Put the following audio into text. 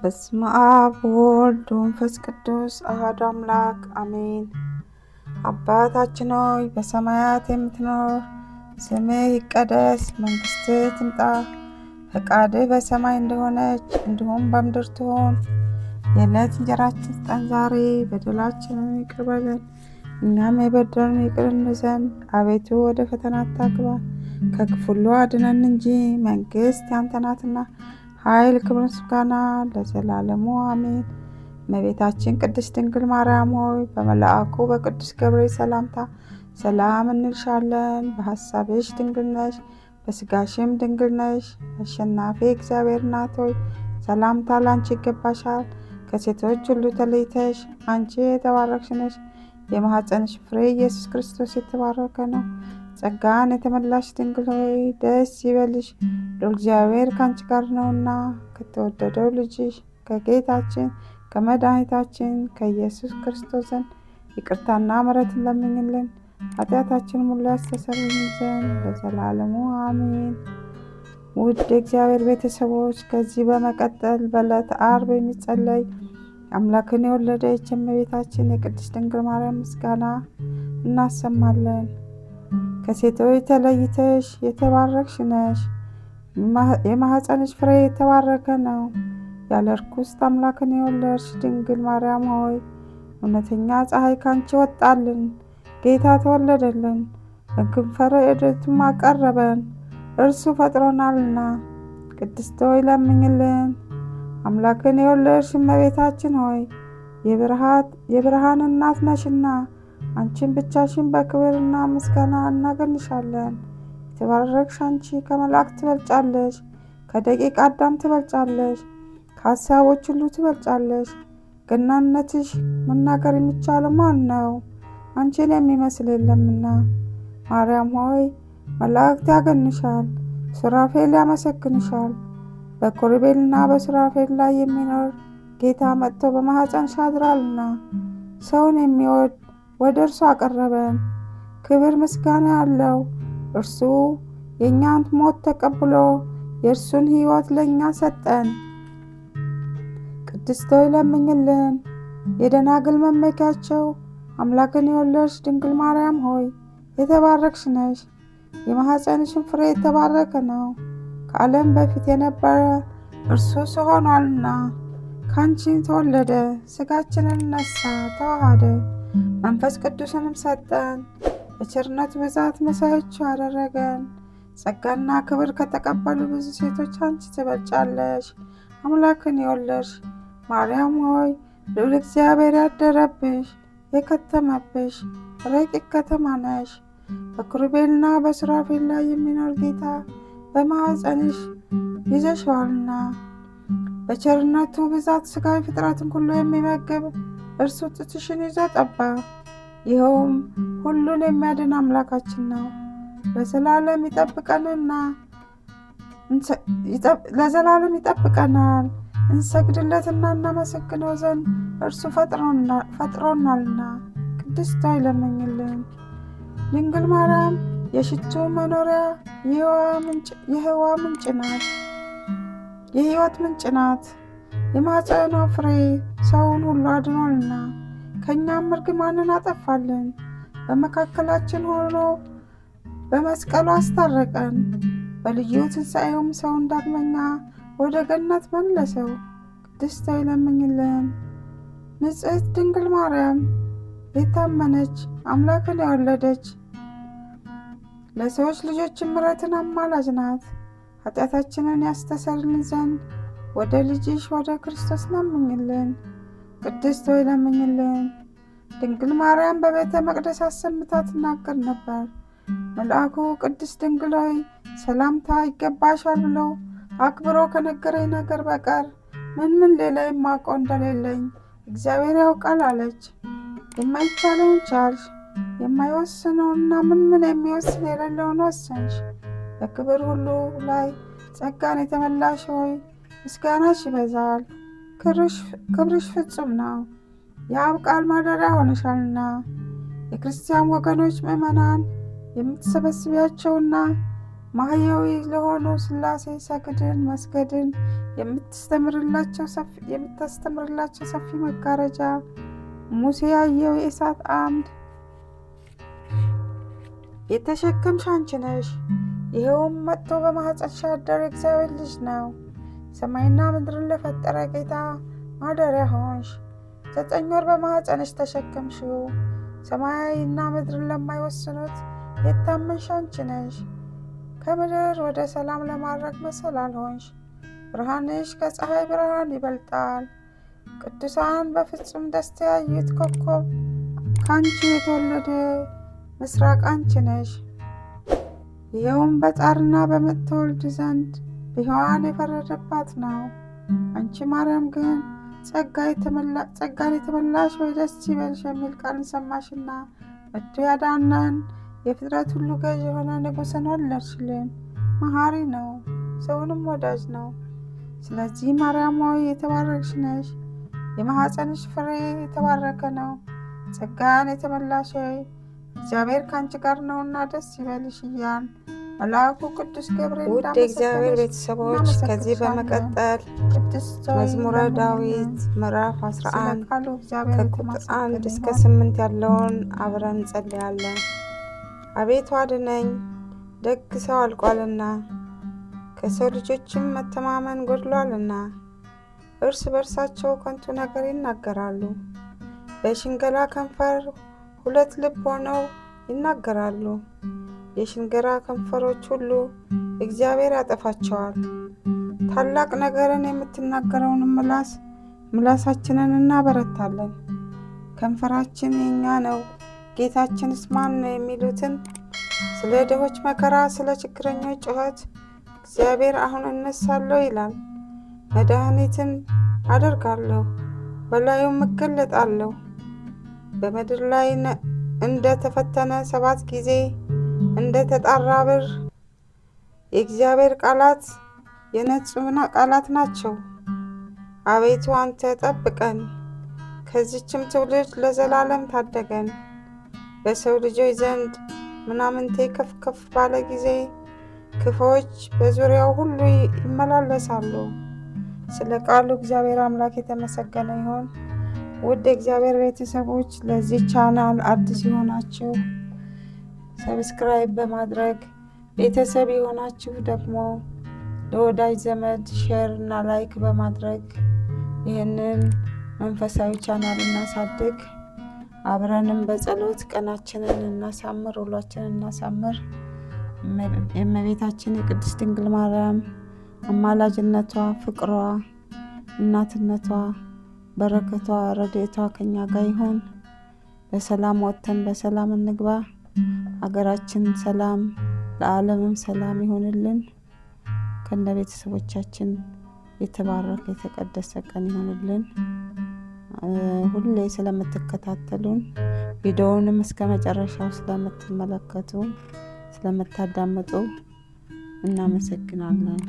በስመ አብ ወወልድ ወመንፈስ ቅዱስ አሐዱ አምላክ አሜን። አባታችን ሆይ በሰማያት የምትኖር፣ ስምህ ይቀደስ፣ መንግስትህ ትምጣ፣ ፈቃድህ በሰማይ እንደሆነች እንዲሁም በምድር ትሁን። የዕለት እንጀራችንን ስጠን ዛሬ፣ በደላችንን ይቅር በለን እኛም የበደሉንን ይቅር እንል ዘንድ፣ አቤቱ ወደ ፈተና አታግባን፣ ከክፉ ሁሉ አድነን እንጂ መንግስት ያንተ ናትና፣ ኃይል፣ ክብር፣ ምስጋና ለዘላለሙ አሜን። እመቤታችን ቅድስት ድንግል ማርያም ሆይ በመልአኩ በቅዱስ ገብርኤል ሰላምታ ሰላም እንልሻለን። በሀሳብሽ ድንግል ነሽ፣ በስጋሽም ድንግል ነሽ። አሸናፊ እግዚአብሔር እናት ሆይ ሰላምታ ላንቺ ይገባሻል። ከሴቶች ሁሉ ተለይተሽ አንቺ የተባረክሽ ነሽ። የማኅፀንሽ ፍሬ ኢየሱስ ክርስቶስ የተባረከ ነው። ጸጋን የተመላሽ ድንግል ሆይ ደስ ይበልሽ፣ ልዑል እግዚአብሔር ከአንቺ ጋር ነውና ከተወደደው ልጅሽ ከጌታችን ከመድኃኒታችን ከኢየሱስ ክርስቶስ ዘንድ ይቅርታና ምሕረትን ለምኝልን ኃጢአታችን ሙሉ ያስተሰርይልን ዘንድ ለዘላለሙ አሜን። ውድ የእግዚአብሔር ቤተሰቦች፣ ከዚህ በመቀጠል በዕለተ ዓርብ የሚጸለይ አምላክን የወለደች የእመቤታችን የቅድስት ድንግል ማርያም ምስጋና እናሰማለን። ከሴቶች ተለይተሽ የተባረክሽ ነሽ፣ የማኅፀንሽ ፍሬ የተባረከ ነው። ያለ ርኩስ አምላክን የወለድሽ ድንግል ማርያም ሆይ እውነተኛ ፀሐይ ካንቺ ወጣልን፣ ጌታ ተወለደልን፣ በክንፈ ረድኤቱም አቀረበን፣ እርሱ ፈጥሮናልና። ቅድስት ሆይ ለምኝልን። አምላክን የወለድሽ እመቤታችን ሆይ የብርሃን እናት ነሽና አንቺን ብቻሽን በክብርና ምስጋና እናገንሻለን። የተባረክሽ አንቺ ከመላእክት ትበልጫለሽ፣ ከደቂቅ አዳም ትበልጫለሽ፣ ከሀሳቦች ሁሉ ትበልጫለሽ። ገናነትሽ መናገር የሚቻለው ማን ነው? አንቺን የሚመስል የለምና። ማርያም ሆይ መላእክት ያገንሻል፣ ሱራፌል ያመሰግንሻል። በኮሩቤልና በሱራፌል ላይ የሚኖር ጌታ መጥቶ በማኅፀንሽ አድሯልና ሰውን የሚወድ ወደ እርሱ አቀረበን። ክብር ምስጋና ያለው እርሱ የእኛን ሞት ተቀብሎ የእርሱን ሕይወት ለእኛ ሰጠን። ቅድስት ሆይ ለምኝልን። የደናግል መመኪያቸው አምላክን የወለድሽ ድንግል ማርያም ሆይ የተባረክሽ ነሽ። የማኅፀንሽን ፍሬ የተባረከ ነው። ከዓለም በፊት የነበረ እርሱ ሰው ሆኗልና ከአንቺ ተወለደ፣ ሥጋችንን ነሳ፣ ተዋሃደ፣ መንፈስ ቅዱስንም ሰጠን። በቸርነቱ ብዛት መሳዮቹ አደረገን። ጸጋና ክብር ከተቀበሉ ብዙ ሴቶች አንቺ ትበልጫለሽ። አምላክን የወለድሽ ማርያም ሆይ ልዑል እግዚአብሔር ያደረብሽ የከተመብሽ ረቂቅ ከተማ ነሽ። በኪሩቤልና በሱራፌል ላይ የሚኖር ጌታ በማኅፀንሽ ይዘሽዋልና በቸርነቱ ብዛት ሥጋዊ ፍጥረትን ሁሉ የሚመግብ እርሱ ጡትሽን ይዞ ጠባ። ይኸውም ሁሉን የሚያድን አምላካችን ነው። ለዘላለም ይጠብቀንና ለዘላለም ይጠብቀናል። እንሰግድለትና እናመሰግነው ዘንድ እርሱ ፈጥሮናልና። ቅድስት ሆይ ለምኝልን። ድንግል ማርያም የሽቱ መኖሪያ የህዋ ምንጭ ናት፣ የሕይወት ምንጭ ናት። የማኅፀኗ ፍሬ ሰውን ሁሉ አድኗልና ከእኛም እርግማንን አጠፋልን። በመካከላችን ሆኖ በመስቀሉ አስታረቀን። በልዩ ትንሣኤውም ሰውን ዳግመኛ ወደ ገነት መለሰው። ቅድስት ሆይ ለምኝልን። ንጽሕት ድንግል ማርያም የታመነች አምላክን የወለደች ለሰዎች ልጆች ምሕረትን አማላጅ ናት። ኃጢአታችንን ያስተሰርልን ዘንድ ወደ ልጅሽ ወደ ክርስቶስ ለምኝልን። ቅድስት ሆይ ለምኝልን። ድንግል ማርያም በቤተ መቅደስ አሰምታ ትናገር ነበር። መልአኩ ቅድስት ድንግል ሆይ ሰላምታ ይገባሻል ብሎ አክብሮ ከነገረኝ ነገር በቀር ምን ምን ሌላ የማውቀው እንደሌለኝ እግዚአብሔር ያውቃል አለች። የማይቻለውን ቻልሽ፣ የማይወስነውና ምን ምን የሚወስን የሌለውን ወሰንሽ። በክብር ሁሉ ላይ ጸጋን የተመላሽ ሆይ ምስጋናሽ ይበዛል፣ ክብርሽ ፍጹም ነው። የአብ ቃል ማደሪያ ሆነሻልና የክርስቲያን ወገኖች ምዕመናን የምትሰበስቢያቸውና ማህያዊ ለሆኑ ሥላሴ ሰግድን መስገድን የምታስተምርላቸው ሰፊ መጋረጃ፣ ሙሴ ያየው የእሳት አምድ የተሸከምሽ አንቺ ነሽ። ይኸውም መጥቶ በማኅፀንሽ ያደረ የእግዚአብሔር ልጅ ነው። ሰማይና ምድርን ለፈጠረ ጌታ ማደሪያ ሆንሽ። 9 ወር በማኅፀንሽ ተሸከምሽው። ሰማይና ምድርን ለማይወስኑት የታመንሽ አንቺ ነሽ። ከምድር ወደ ሰላም ለማድረግ መሰላል ሆንሽ። ብርሃንሽ ከፀሐይ ብርሃን ይበልጣል። ቅዱሳን በፍጹም ደስታ ያዩት ኮከብ ከአንቺ የተወለደ ምስራቅ አንቺ ነሽ። ይኸውም በጻርና በምጥ ትወልድ ዘንድ በሔዋን የፈረደባት ነው። አንቺ ማርያም ግን ጸጋን የተመላሽ ወይ ደስ ይበልሽ የሚል ቃልን ሰማሽና መጥቶ ያዳነን የፍጥረት ሁሉ ገዥ የሆነ ንጉሥን ወለድሽልን። መሐሪ ነው፣ ሰውንም ወዳጅ ነው። ስለዚህ ማርያም ሆይ የተባረክሽ ነሽ፣ የማኅፀንሽ ፍሬ የተባረከ ነው። ጸጋን የተመላሽ ሆይ እግዚአብሔር ከአንቺ ጋር ነውና ደስ ይበልሽ እያል መልአኩ ቅዱስ ገብርኤል ውድ የእግዚአብሔር ቤተሰቦች ከዚህ በመቀጠል መዝሙረ ዳዊት ምዕራፍ 11 ከቁጥር 1 እስከ 8 ያለውን አብረን እንጸልያለን። አቤቱ አድነኝ፣ ደግ ሰው አልቋልና፣ ከሰው ልጆችም መተማመን ጎድሏልና። እርስ በርሳቸው ከንቱ ነገር ይናገራሉ፣ በሽንገላ ከንፈር ሁለት ልብ ሆነው ይናገራሉ። የሽንገላ ከንፈሮች ሁሉ እግዚአብሔር ያጠፋቸዋል። ታላቅ ነገርን የምትናገረውን ምላስ ምላሳችንን እናበረታለን። ከንፈራችን የእኛ ነው፣ ጌታችንስ ማን ነው የሚሉትን ስለ ድሆች መከራ፣ ስለ ችግረኞች ጩኸት እግዚአብሔር አሁን እነሳለሁ ይላል። መድኃኒትን አደርጋለሁ፣ በላዩም እገለጣለሁ። በምድር ላይ እንደ ተፈተነ 7 ጊዜ እንደ ተጣራ ብር የእግዚአብሔር ቃላት የነጹ ቃላት ናቸው። አቤቱ አንተ ጠብቀን፣ ከዚችም ትውልድ ለዘላለም ታደገን። በሰው ልጆች ዘንድ ምናምንቴ ከፍ ከፍ ባለ ጊዜ ክፉዎች በዙሪያው ሁሉ ይመላለሳሉ። ስለ ቃሉ እግዚአብሔር አምላክ የተመሰገነ ይሁን። ውድ የእግዚአብሔር ቤተሰቦች ለዚህ ቻናል አዲስ የሆናችሁ subscribe በማድረግ ቤተሰብ የሆናችሁ ደግሞ ለወዳጅ ዘመድ share እና like በማድረግ ይህንን መንፈሳዊ ቻናል እናሳድግ። አብረንም በጸሎት ቀናችንን እናሳምር፣ ውሏችንን እናሳምር። የእመቤታችን የቅድስት ድንግል ማርያም አማላጅነቷ፣ ፍቅሯ፣ እናትነቷ፣ በረከቷ፣ ረድኤቷ ከኛ ጋር ይሁን። በሰላም ወጥተን በሰላም እንግባ። ሀገራችን ሰላም፣ ለዓለምም ሰላም ይሁንልን። ከነ ቤተሰቦቻችን የተባረከ የተቀደሰ ቀን ይሁንልን። ሁሌ ስለምትከታተሉን ቪዲዮውንም እስከ መጨረሻው ስለምትመለከቱ ስለምታዳምጡ እናመሰግናለን።